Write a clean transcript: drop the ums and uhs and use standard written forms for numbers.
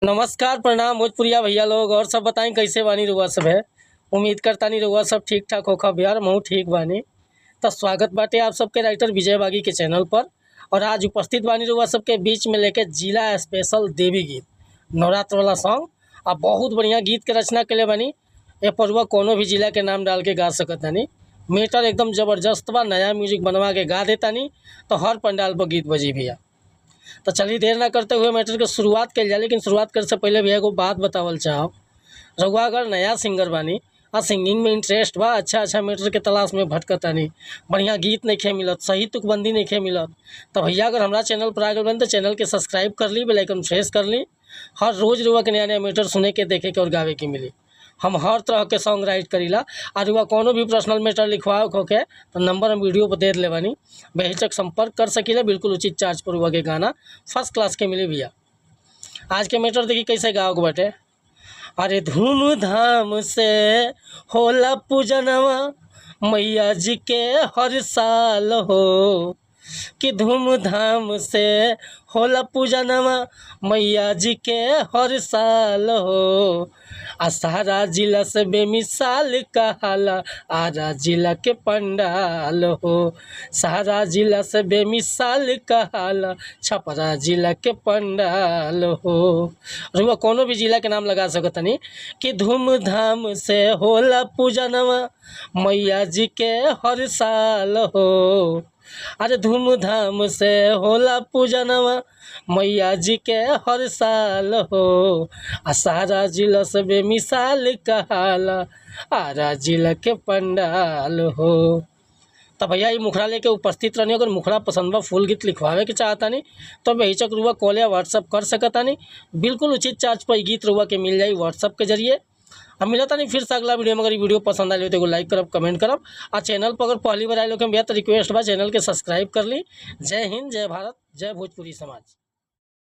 नमस्कार, प्रणाम भोजपुरिया भैया लोग। और सब बताई कैसे बानी रुआ सब है। उम्मीद करतानी रुआ सब ठीक ठाक होखा यार, महू ठीक बानी। तो स्वागत बाटे आप सबके राइटर विजय बागी के चैनल पर। और आज उपस्थित बानी रुआ सबके बीच में लेके जिला स्पेशल देवी गीत, नवरात्र वाला सॉन्ग। आ बहुत बढ़िया गीत के रचना के बानी। ए परुआ कोनो भी जिला के नाम डाल के गा सकतानी। मेटर एकदम ज़बरदस्त बा। नया म्यूजिक बनवा के गा देतानी तो हर पंडाल पर गीत बजी भैया। तो चलिए देर ना करते हुए मैटर के शुरुआत कल जाए। लेकिन शुरुआत करे से पहले भैया एगो बात बतावल चाहब। रउआ अगर नया सिंगर बानी आ सिंगिंग में इंटरेस्ट बा, अच्छा अच्छा मैटर के तलाश में भटकतानी, बढ़िया गीत नइखे मिलत, सही तुकबंदी नइखे मिलत, तो भैया अगर हमरा चैनल पर आ गइल बानी तो चैनल के सब्सक्राइब कर ली, बेल आइकन प्रेस कर ली। हर रोज़ रउआ के नया नया मैटर सुने के, देखे के और गावे के मिली। हम हर तरह के सॉन्ग राइट करीला। और रउआ कोनो भी पर्सनल मैटर लिखवावे होके तो नंबर हम वीडियो पर दे देले बानी, बेहिचक संपर्क कर सकीला। बिल्कुल उचित चार्ज पर रउआ के गाना फर्स्ट क्लास के मिली भैया। आज के मैटर देखी कैसे गावे के बाटे। अरे धूमधाम से होला पूजनवा मैया जी के हर साल हो, कि धूमधाम से होला पूजनवा मैया जी के हर साल हो। आ सारा जिला से बेमिसाल कहाला आरा जिला के पंडाल हो। सारा जिला से बेमिसाल कहाला छपरा जिला के पंडाल हो। रुआ कोनो भी जिला के नाम लगा सकतनी। कि धूमधाम से होला पूजनवा मैया जी के हर साल हो। अरे धूमधाम से होला पूजनवा मैया जी के हर साल हो। आ सारा जिला से बेमिसाल कहाला आरा जिला के पंडाल हो। तो भैया ये मुखड़ा लेके उपस्थित रहनी। अगर मुखड़ा पसंद बा, फुल गीत लिखवावे के चाहतानी तो बेहिचक रुआ कॉल या व्हाट्सअप कर सकतानी। बिल्कुल उचित चार्ज पर गीत रुआ के मिल जाई व्हाट्सअप के जरिए। हम मिलता नहीं फिर से अगला वीडियो में। अगर वीडियो पसंद आए तो एगो लाइक करब, कमेंट करब। आ चैनल पर अगर पहली बार आए लोग भैया तो रिक्वेस्ट बा चैनल के सब्सक्राइब कर ली। जय हिंद, जय भारत, जय भोजपुरी समाज।